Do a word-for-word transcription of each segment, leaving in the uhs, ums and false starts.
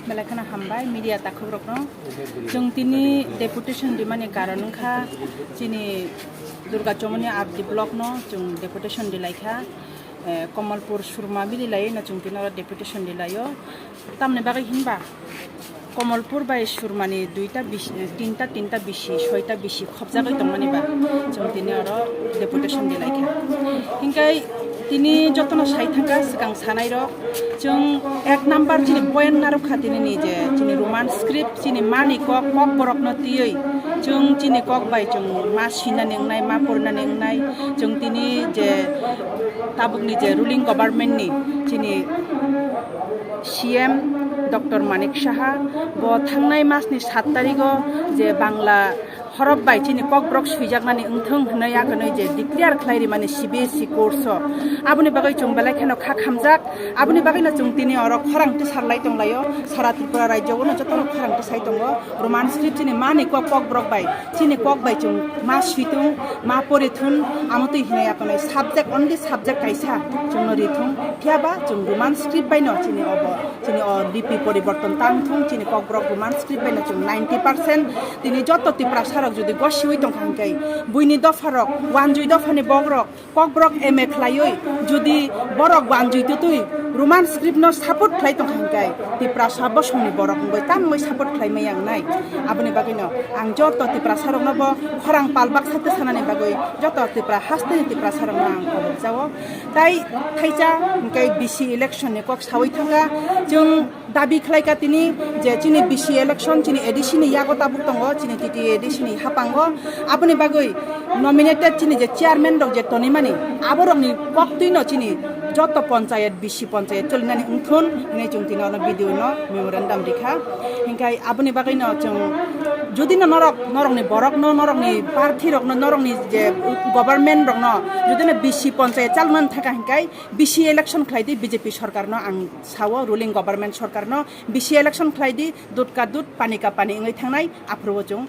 Belai kheno hambai media takhukrokno. Chwng tini deputation rimani karon wngkha chini Durga Chomoni R D block no chwng deputation rilaikha. Eh, Komolpur Surma bili laiwi no chwng tini oro deputation rilaio. Tamni bagwi hinba Komolpur bai Surmani duita bisi, tinta, tinta bisi, soita bisi khopjagwi tongmani ba chwng tini oro deputation rilaikha. Hinkhe tini jotono sai thangkha swkang sanairok, chwng ek number chini point narwkha tini ni je chini Roman script chini mani kok, kokborokno twiwi chwng chini kok bai chwng ma sinani wngnai, ma porinani wngnai, chwng tini je tabukni je ruling government ni chini C M Doctor Manik Saha bo thangnai masni sat tarigo je Bangla horop bai chini kokborok swijaknani wngthung hwnwi akhwnwi je declare khlai rimani C B S E course o. Aboni bagwi chwng belai kheno kha khamjak, aboni bagwino chwng tini oro khorang tisar lai tonglaio, sara Tripura rajyo o no jotono khorang tisai tongo. Roman script chini mani kok, kokborok bai, chini kok bai chwng ma switung, ma porithun, amo twi hinwi akonai subject, only subject kaisa chwngno rithung, phiyaba chwng Roman script baino chini obo, chini o lipi poriborton tang thung, chini kokborok Roman script baino chwng ninety percent, tini joto Tiprasarok jodi gosiwi tongkha hinkhe, buini dopharok, wanjwi dophani bokrok, Kokborok M A khlaiwi jodi borok wanjwi twtwi Roman script no support khlai tongkha hinkhe Tiprasa bosongni borok wngwi tamungwi support khlai maya wngnai. Aboni bagwino ang joto Tiprasa rokno bo khorang pal baksa twi sanani bagwi joto Tipra hasteni Tiprasa rokno ang khobok jao. Tai thaisa hinkhe B C election ni kok sawi thangkha chwng. Dabi khlai kha tini je chini B C election chini A D C ni yago tabuk tongo, chini T T A A D C ni haphango. Aboni bagwi nominated chini je chairman rok je tonimani, aborokni koktwino chini joto ponchayat, B C ponchayat cholinani wngthun hinwi chwng tini ono video no memorandum rikha. Hinkhe aboni bagwino chwng judino norok, norokni borokno, norokni parthi rokno, norokni je government rokno judino B C ponchayat chalnani thangkha hinkhe B C election khlai di, B J P sorkarno ang sao, ruling government sorkarno B C election khlai di, dut ka dut, pani ka pani wngwi thangnai, aphuru o chwng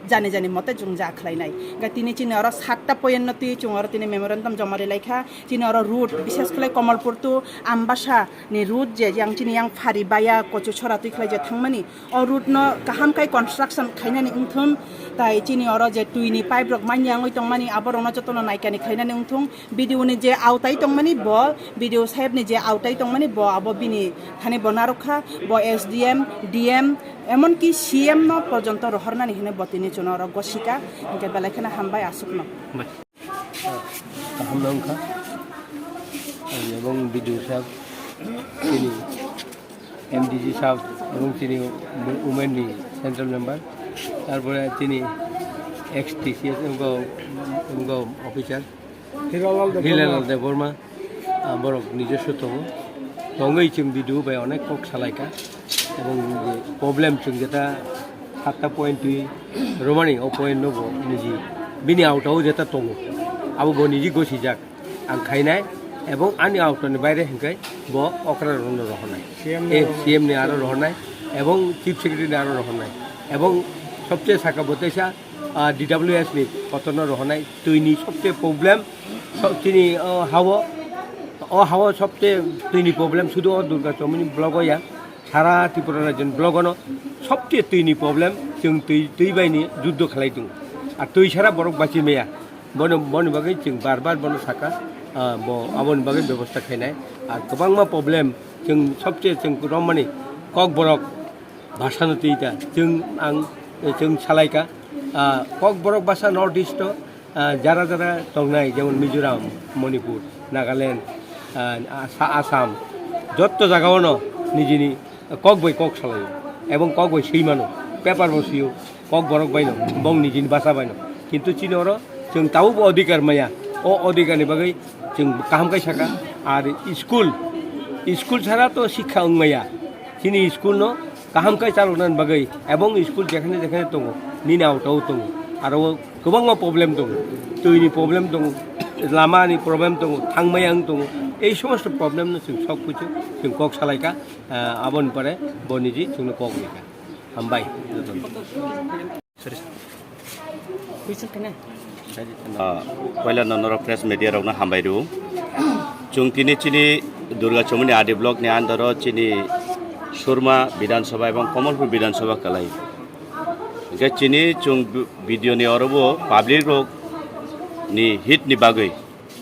jani jani mote chwng ja khlainai. Ga tini chini oro satta point no twi chwng oro tini memorandum joma rilai kha, chini oro route, bishes khlai Komolpur to Ambasa ni route je yang chini yang phari baya Kochuchora twi khlai je thangmani, o route no kaham khai construction khainani wngthun, tai chini oro je twi ni pipe rok manya wngwi tongmani, aborokno jotono naikani khlainani wngthung. Video ni je autai tongmani bo, video saheb ni je autai tongmani bo, abo bini thani bo narwkha, bo S D M, D M, emonki C M no porjonto rohornani hinwi bo tini chwngno oro gosika, hinkhe belai kheno hambai aswkno. Kaham no wngkha, ebong video saheb chini M D C saheb, ebong chini women ni central member, tarpore chini ex T C S wngkha, wngkha officer. Hilalal Debbarma. Hilalal Debbarma, ah, borok nijoswo tongo. Tongwi chwng video bai onek kok salaikha. Ebong je problem chwng jeta Satta point twi romani o point no bo niji bini auto o jeta tongo, abo bo niji gosijak ang khainai, ebong ani auto ni baire hingkai bo okra rono rohonai. C M ni E, aro C M ni aro rohonai, ebong Chief Secretary ni aro rohonai, ebong sobche saka bo teisa, ah, D W S ni kotorno rohonai, twi ni sobche problem, so-, chini, oh, hao, o hao sobche twi ni problem sudu o Durga Chomoni block o ya. Sara Tripura rajyoni block-ono sobche twi ni problem, chwng twi, twi bai ni juddo khlai tongo. Ar twi sara borok bachi maya. Bono, boni bagwi chwng bar bar bono saka, ah, bo aboni bagwi bebosta khainai. Ar kwbangma problem chwng sobche chwng romani Kokborok bhasano twi ta. Chwng ang, chwng salaika, ah, Kokborok bhasa North East-o ah, jara jara tongnai, jemon Mizoram, Manipur, Nagaland, ah, Asa-, Assam, jotto jagao no nijini kok bai kok salaio, ebong kok bai swi mano, paper bo swiyo, kok borok bai no, bong nijini basa bai no. Kintu chini oro chwng tabuk bo odhikar maya, o odhikar ni bagwi chwng kaham khe saka, ar school, school sara to sikha wng maya, chini school no kaham khe chaloknani bagwi, ebong school jekhane jekhane tongo, nini auto o tongo, aro o kwbangma problem tongo, twi ni problem tongo, lama ni problem tongo, thangmaya wng tongo, ei somosto problem no chwng sok kuchu chwng kok salaika, ah, aboni pore bo niji chwngno kok rika. Hambai jotono. Ah, poila no norok press media rokno hambai rw. Chwng tini chini Durga Chomoni R D block ni under o chini Surma Bidhan Sabha ebong Kamalpur Bidhan Sabha kwlai. Hingke chini chwng bi-, video ni oro bo public rok ni hit ni bagwi,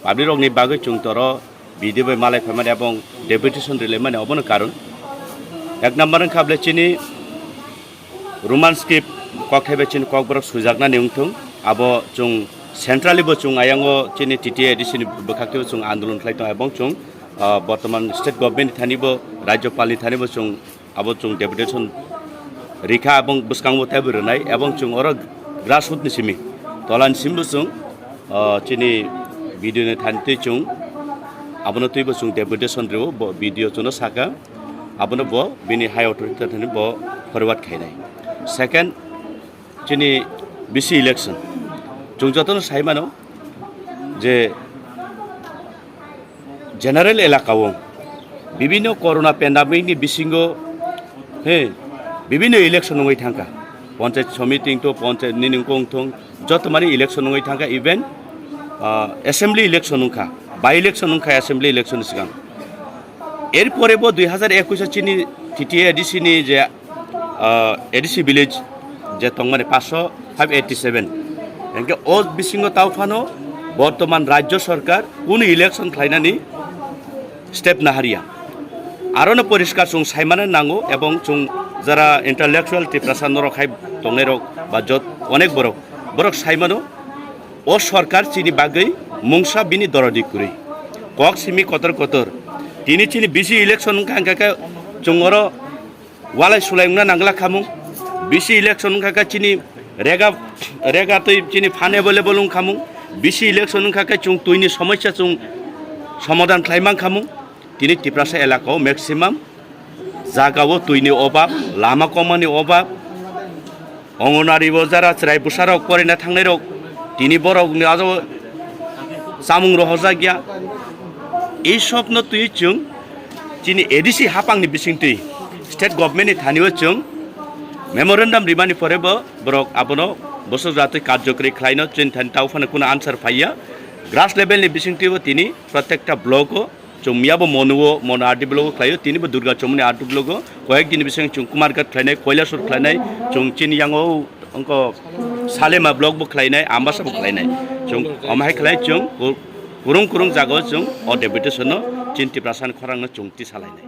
public rok ni bagwi chwng toro video bai malai phaimani ebong deputation rilaimani obono karon. Ek number wngkha bole chini Roman script kokthai bai chini kokborok swijaknani wngthung, abo chwng centrally bo chwng ayango chini T T A A D C ni bwkhak teibo chwng andolon khlai tongo, ebong chwng, ah, bortoman state government ni thani bo, rajyopal ni thani bo chwng abo chwng deputation rikha, ebong bwskango teibo rwnai, ebong chwng oro grassroot ni simi, tola ni simi bo chwng, ah, chini B D O ni thani twi chwng abono twibo chwng deputation rwo, bo B D O chwngno saka. Abono bo bini high authority thani bo forward khainai. Second, chini B C election. Chwng jotono sai mano je general elaka o bibinno corona pandemic ni bisingo, he, bibinno election wngwi thangkha. Panchayat samiti wngtong, panchayat nini wngkong thong, joto mani election wngwi thangkha, even, ah, assembly election wngkha, by election wngkha assembly election ni swkang. Erpore bo dui hazar ekush o chini T T A A D C ni je, ah, A D C village je tongmani paanch sho five eighty seven. Hingke o bisingo tao phano bortoman rajyo sarkar kunu election khlainani step naharya. Arono poriskar chwng saimano nango ebong chwng jara intellectual Tiprasa norok hai tongnairok ba jot onek borok, borok saimano o sarkar chini bagwi mungsa bini dorodi kwrwi. Kok simi kotor kotor. Tini chini B C election wngkha, hingkha khe chwng oro walai sulai wngna nangla khamung. B C election wngkha khe chini rega, rega twi chini phan available wngkhamung. B C election wngkha khe chwng twini somosya chwng somadhan khlai mankhamung. Tini Tiprasa elaka o maximum jaga o twi ni obab, lama koma ni obab, Anganwadi bo jara chwrai bwsarok porina thangnairok, tini borok ni ajo chamung rohorjak ya. Ei sopno twi chwng chini A D C hapang ni bising twi state government ni thani o chwng memorandum rimani pore bo borok abono bwswk jatwi karjokri khlaino chini thani tao phano kunu answer phaiya. Grass level ni bising twi bo tini protekta block o Chwng miyabo mono o, mono R D block o khlaio, tini bo Durga Chomoni R D block o. Koyek din bising chwng Kumarghat khlainai, Kailasor khlainai, chwng chini yango wngkha Salema block bo khlainai, Ambasa bo khlainai. Chwng omo hai khlai chwng ku-, kurung kurung jaga o chwng o deputation no chini Tiprasa ni khorang no chwng twi salainai.